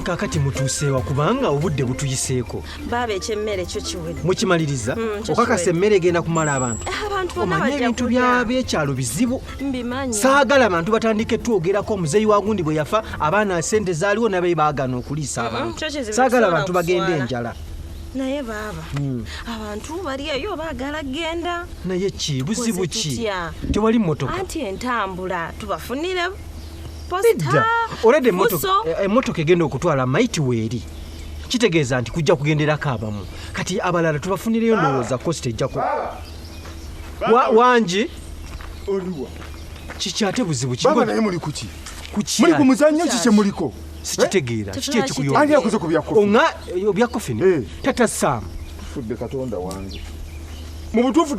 Kakati mutuuseewa kubanga obudde butuyiseeko. Baaba ekyemmere kyo kiwedde. Mukimaliriza? Kyo Okakasa kiwedde. emmere egenda kumala abantu? Eh, abantu bonna Omanye bajja ebintu kulya. by'ekyalo bizibu. Mbimanyi. Saagala abantu batandike twogerako omuzeeyi wa gundi bwe yafa abaana sente zaaliwo nabe baagana okuliisa abantu. Kyo kizibu, Saagala tusobola abantu bagende kuswala. enjala. Naye baaba abantu bali eyo baagala genda. Naye ki buzibu Tukoze ki? tutya? Tewali mmotoka. Anti entambula tubafunire Nedda. posita Olwedde fuso. emmotoka egenda okutwala maiti weeri. Kitegeeza nti kujja kugenderako abamu. Kati abalala tubafunireyo ndowooza cost ejja ku wangi Oliwa? kiki ate buzibu ki? Baba naye muli kuki? Kuki Muli ku ate? muzannyo ki kye muliko? Sikitegeera. Kiki Tetulina ekikuyomba? Ani yakoze ku bya kofi? Oŋa bya kofini? Eh. Tata Sam. Fudde Katonda wange. Mu butuufu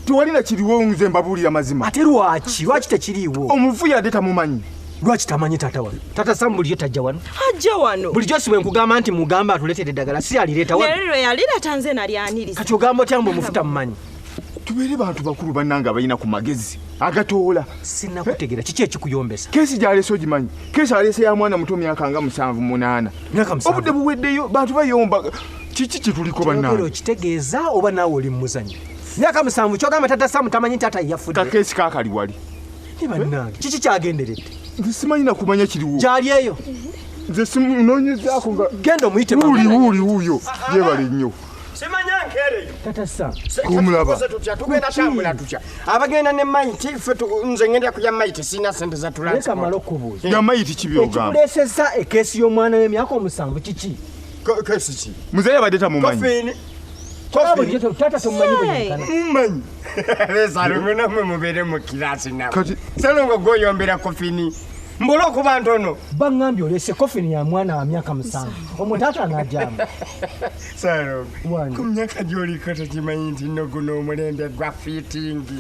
tewali na kiriwo nze mbabuulira mazima. Ate lwaki? Lwaki tekiriiwo? Omufu yadde tamumanyi. Lwaki tamanyi taata wano? Tata Sam bulijjo tajja wano. Ajja wano. Bulijjo si bwe nkugamba nti mugamba atuleetere eddagala si alireeta wano. Naye lwe yalireeta nze nalyaniriza. Kati ogamba otya mbu omufu tamumanyi? Tubeere bantu bakulu bannange abalina ku magezi agatoola. Sinnakutegeera kiki ekikuyombesa? Keesi gy'aleese ogimanyi. Keesi aleese ya mwana muto myaka nga 7, 8. Myaka 7. Obudde buweddeyo bantu bayomba. Kiki kye tuliko Oyogera bannange? okitegeeza oba naawe oli mu muzannyo? Myaka 7 ky'ogamba Tata Sam tamanyi taata ye yafudde. Kakeesi kaakali wali. Ni bannange kiki kyagenderedde? Nze simanyi na kumanya kiriwo. Gy'ali eyo. Nze simunoonyezaako nga Genda omuyite wuuli mangu. wuuli wuuyo gyebale nnyo. Simanya nkeereyo. Tata Sam. Kumulaba. Tukoze tutya? Tugenda tambula tutya? Abagenda ne maiti ffe nze ngenda kulya maiti sirina sente za Leka male transport. okubuuza. Ya mayiti ki by'ogamba? Ekikuleesezza ekeesi y'omwana w'emyaka 7 kiki? Keesi ki? Muzeeyi abadde tamumanyi. Kofini. Bulijjo taata tomumanyi bwe yenkana. Mumanyi. Besalongo nammwe mubeere mu kiraasi nammwe. Kati- Salongo gwoyombera kofini. Mbula okuba ntono. Baŋŋambye oleese kofini ya mwana wa myaka 7. Omwo taata anajjamu. Salongo. Wange. Ku myaka gy'oliko tokimanyi nti nno guno omulembe gwa fiitingi.